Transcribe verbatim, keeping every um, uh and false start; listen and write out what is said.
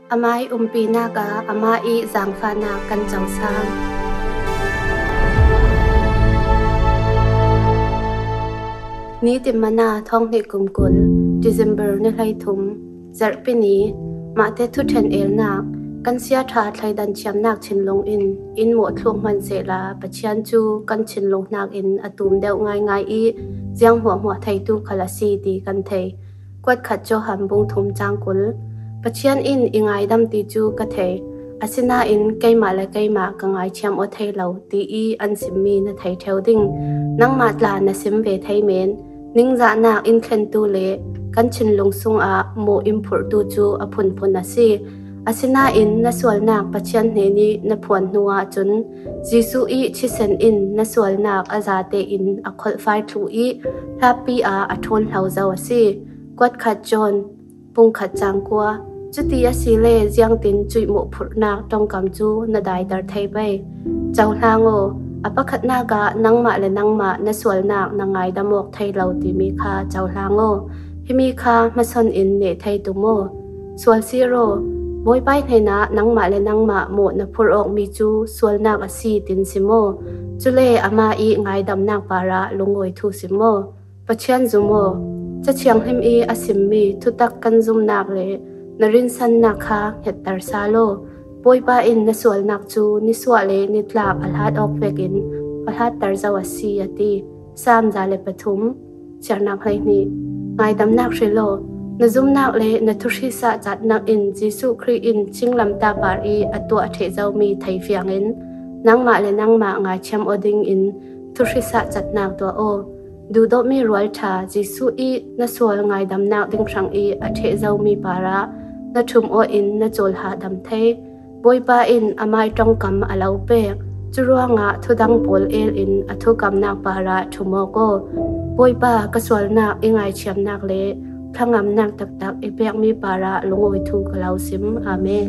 Amah ih umpinak ah amah ih zangfahnak kan cosang. Nitin Manna, thawng hnih kum kul, December ni hleithum, Zarhpi ni. Mahte thuṭhen elnak. Kan siaṭha thleidan thiamnak thinlung in in mawhthluk hmanh sehla Pathian cu kan thinlung hnakin a tum deuh ngaingai ih ziang hmuahhmuah theitu khal a si ti kan thei. Kuatkhat Johan bung thum cang kul. Pathian in i ngaidam ti cu ka thei, asinain keimah le keimah ka ngaithiam aw thei lo, tiih an simmi na thei ṭheu ding. Nangmah tla na sim ve thei men. Ningzahnak in thlentu le kan thinlung sungah mawh in phurhtu cu a phunphun a si. Asinain na sualnak Pathian hnenih na phuan hnu ahcun Jesuh ih thisen in na sualnak a za tein a kholhfai thluh ih hlapi ah a ṭhawnhlo zo a si. Kuatkhat John bung khat cang kua. Cuti asile ziangtin cuih mawh phurhnak ṭongkam cu na daiter thei pei. Cohlang aw, a pakhatnak ah nangmah le nangmah na sualnak na ngaidam awk thei lo timi kha cohlang aw. Himi kha hmason in neh thei tum aw. Sual sir aw. Bawipa hnenah nangmah le nangmah mawh na phurh awkmi cu sualnak a si tin sim aw. Cule amah ih ngaidamnak parah lungawi thu sim aw. Pathian zum aw. Ca Thianghlim ih a simmi thutak kan zumnak le na rinsannak kha hngetter sal aw. Bawipa in na sualnak cu nisuah le nitlak a hlat awk vekin a hlatter zo a si, a ti. Salm za le pathum, ciarnak hleihnih. Ngaidamnak hril aw. Na zumnak le na thuhrisah catnak in Jesuh Khrih in thinglamtah par ih a tuah ṭheh zomi thei fiangin nangmah le nangmah ngaithiam aw dingin thuhrisah catnak tuah aw. Duhdawtmi rualṭha Jesuh ih na sual ngaidamnak ding hrangih a ṭheh zomi parah na ṭhum aw in na cawl hahdam thei. Bawipa in amai ṭongkam a lo pek. Curuangah thudang pawl el in a thukamnak parah ṭhum awk aw. Bawipa, ka sualnak i ngaithiamnak le thlangamnak taktak i pekmi parah lungawi thu ka lo sim. Amen.